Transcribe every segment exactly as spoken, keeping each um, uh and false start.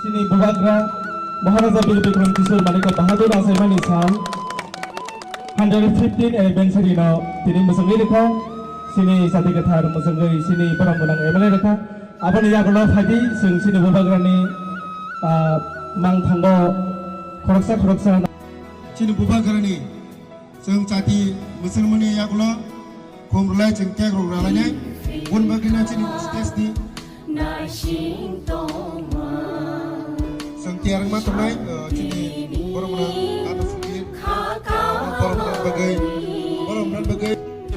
Chini Bubagra Maharaja Bir Bikram Kishore Manikya Bahadur achaimani sal hundred fifteen anniversary no tini mwchangwi rwkha. Chini jati kwthar mwchangwi chini borok gwnang M L A rwkha. Aboni yagulo phaidi chwng chini Bubagrani, ah, mangthango khoroksa khoroksa. Chini Bubagrani Chwng chati mwchangmani yagulo khum rwlai chwng kek rok rwlainai. Bun bagwino chini stage ni chwng tiyar wngma tongnai, uh, chini borok rok nato sukir, borok rok bagwi, borok rok bagwi.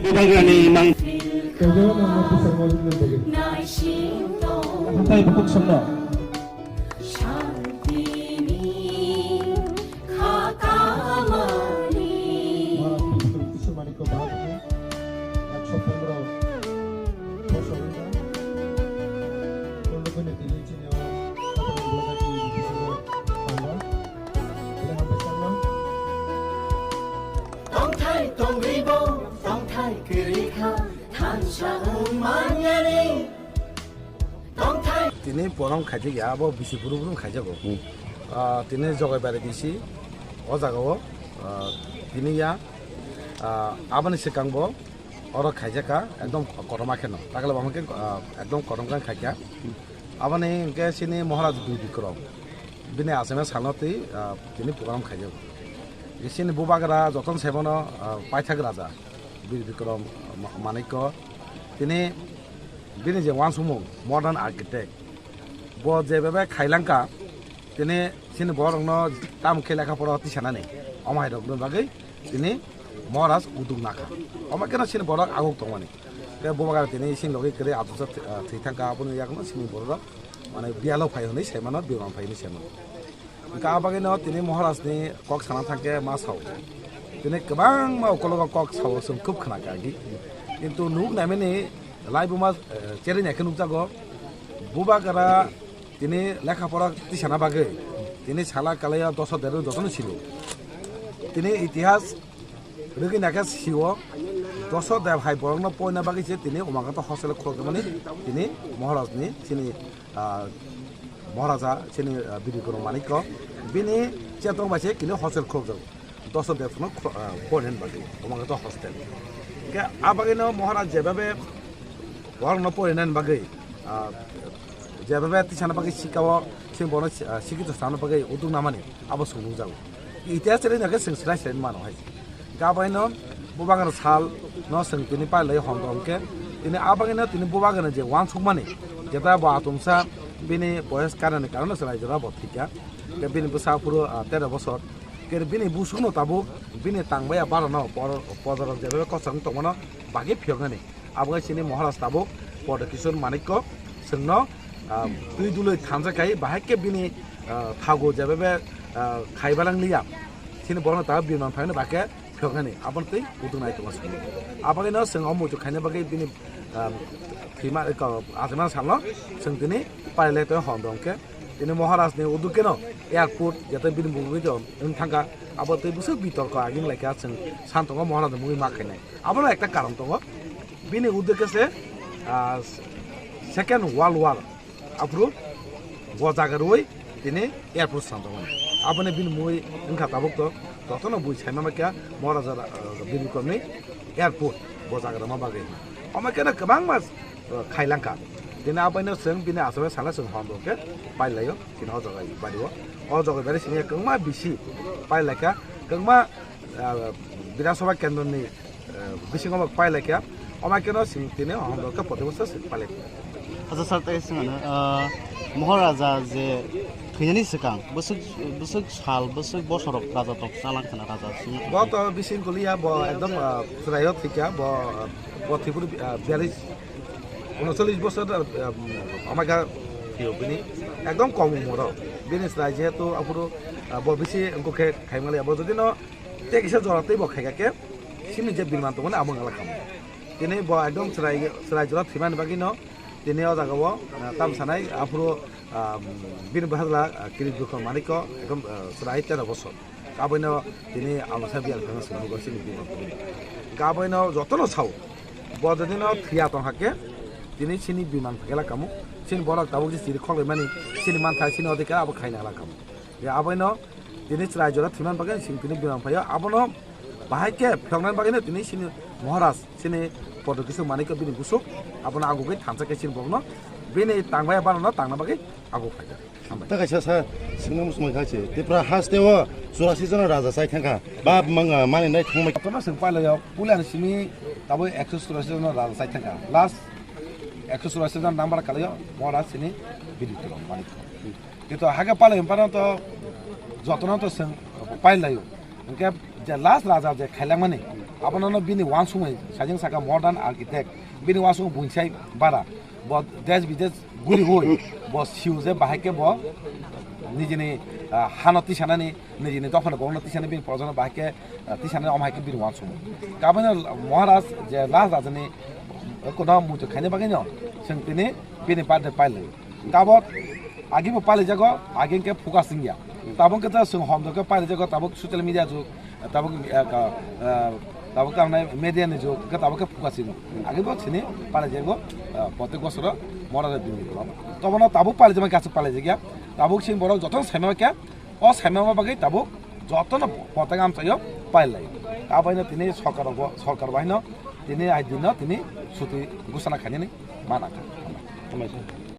Bubagrani mang. Kaijawa nangma bwskango wngna bagwi. Hathai bukhuk songno. Shantini kha kamani. Maharaj Kishore Manikya Bahadur ni ekso pondro bosor wngkha. Tei lugui ni tini chini o Patharni Block ni bisingo tangkha. Bini hambai sakno. Tongthai tongribo, tongthai kwrwi kha, thansa wng manyani. Tini program khaijak ya, abo bisi buru buru khaijago. Hmm. Ah, tini Jogaibari bisi, o jaga o, ah, tini ya, ah, aboni swkang bo oro khaijak kha, ekdom kotorma kheno. Takle bo hwnkhe, ah, ekdom kotorma khe khaikha. Aboni hwnkhe chini Maharaj Bir Bikram. Bini aswkmani salno twi, ah, tini program khaijago. Chini Bubagra jotono saibono, ah, paithak raja. Bir Bikram Ma-, Manikya, tini bini je uansukmung modern architect, bo je bebe khailangkha, tini chini borokno tamo khe lekha pora tisanani, omo hai rokni bagwi tini Maharaj uduk nakha. Omo kheno chini borok aguk tongmani. Tei Bubagra tini chini logi kwrwi achukjak thwi, ah, thwi thangkha, aboni yakno chini borok mane biyalo phai hwnwi saimano, biman phai hwnwi saimano. Hwnkhe a bagwino tini Maharajni kok sana thangkhe ma sao. Tini kwbangma ukologo kok sao, chwng khub khwnakha agi. Kintu nuk naimani laibuma, eh, cherwi naikhe nukjago. Bubagra tini lekha pora tisana bagwi tini sala kalaio doso derwi jotono silo. Tini itihas rwgwi naikhe sio, doso der hai borokno poina bagwi se tini Umakanto hostel khulokjakmani tini Maharajni chini ah, Maharaja chini, ah, Bir Bikram Manikya, bini chetong bai se kini hostel khulukjago. Doso dershno khru-, ah, porinani bagwi, Umakanto hostel. Hwnkhe a bagwino Maharaj jebabe borokno porinani bagwi, ah, jebabe tisana bagwi sikao, chini bono, ah, sikito sana bagwi uduk namani abo swngjak. Itihas chini nokhe chwng swrai swrai mano hai. Gabaino Bubagra sal no chwng tini pailai hondom khe, tini a bagwino tini Bubagra je uansukmani, jeta bo atumsa bini boyes karani karano chwrai jora bo thikya. Ke bini bwsa phuru, ah, tero bosor. Ke bini busukno tabuk bini tangbaya barano por-, pojarok jeba kochang tongmano bagwi phiyoknani. Abo hai chini Maharaj tabuk Pradyot Kishore Manikya chwngno, ah, twi dului thansa khai bahai khe bini, ah, thago jeba be, ah, khaibalang liya. Chini borokno tabuk biman phaino bahai khe phiyoknani. Aboni twi uduk nai tongma chwngno. Abo haino chwng o muitu khaina bagwi bini, ah, thwima, ka-, achana salno chwng tini pailai tong hondong khe. Tini Maharajni uduk keno airport jeta bini bumungwi tong wng thangkha. Abo twi bwswk bitorko aging laikha chwng san tongo Maharajni mungwi ma khainai. Abono ekta karon tongo. Bini uddekhe se, ah, Second World War aphuru bo jaga rwui tini airport swnamjakmani. Aboni bini mui wngkha tabuk to, jotono bui saima mankha Maharaja, ah, bini komni airport bo jaga rwma bagwi. Omo kheno kwbangma, ah, khailangkha. Tini abaino chwng bini aswk sala chwng hondok khe pailaio, tini o jaga bario. O jaga bari sini kwbangma bisi pailaikha, kwbangma ah, Bidhan Sabha kendroni, ah, bisingo bo pailai kha, omo khe no chwng tini hondok khe proti bosor chwng pailai kha. Acha sir, tei swngano, ah, Maharaja je thwinani swkang bwswk, bwswk sal, bwswk bosorok raja tok chalang khna raja simi. Bo to bising kuliya, bo ekdom, ah, chwraio thwikha, bo, ah, bo thwiburu, ah, biyalish, unocholish bosor, ah, omo khe thwio bini ekdom kom umoro. Bini chwrai jehetu aphuru, ah, bo bisi wngkuk khe khaimaliya. Bo jodi no tei kisa jora tei bo khaikha khe, sini je biman tongmani abo wngla khamu. Tini bo ekdom chwrai, chwrai jora thwimani bagwi no, tini o jaga o, ah, tam sanai, aphuru, ah, bini bwsajla, ah, Kirit Bikram Manikya, ekdom, ah, chwrai tero bosor. Aboino tini amsa biyal phano swnamwi sini biman tongmani. Aboino jotono sao, bo jodi no thwiya tongkha khe, tini sini biman phagela kamo, Chini borok tabuk je chiri khok laimani, chini manthai, chini odhikar abo khaina halakam. Ya aboino tini chwrai jora thwiman bagwi chwng tini bimang phaio. Abono bahai khe phiyoknani bagwino tini chini Maharaj, chini Prodyot Kishore Manikya bini busuk, abono agugwi thansa khe chini bokno bini tangbai barano tangna bagwi agu phaikha. Hambai. Ta kaisa sa singna musumai kha se. Tipra haste o churasi jona raja chai thangkha. Ba manga mani nai thangmai. Kotorno sing pailai o, puila ni simi tabuk ekso churasi jona raja chai thangkha. Last ekso churasi jona number kalai o, Maharaj chini bini tulung mani. Kito hake palai mpano to jotono to sing pailai o. Hingke je last raja je khailangmani, abono no bini wansugwi sajeng saka modern architect, bini wansugwi buinsai bara, bo desh bidesh guri hui, bo siu je bahai khe bo nijini, ah, hano tisanani, nijini dophani borokno tisani bini projono bahai khe, ah, tisanani omo hai khe bini wansugwi. Kabani Maharaj je last rajani kono muitu khaina bagwino chwng tini bini birthday pailai. Tabok agi bo pailaijago, agi hwnkhe focus wngya. Tabok hwnkhe ta chwng hom dokhe pailaijago, tabok social media jug, tabok, eh, ka, eh, tabok tamnai media ni jug, hwnkhe tabok khe focus wngya. Agi bo chini pailaijago, eh, protek bosoro mora bini kolom. Tobono tabok pailaijakma kaisa pailaijakya. Tabok chini borok jotono saima khe, o saima bagwi tabok jotono protek amchaio pailai. Abaino tini sorkar bo, sorkar baino tini ai dinno tini suti gusana khainani mana kha. Hambai.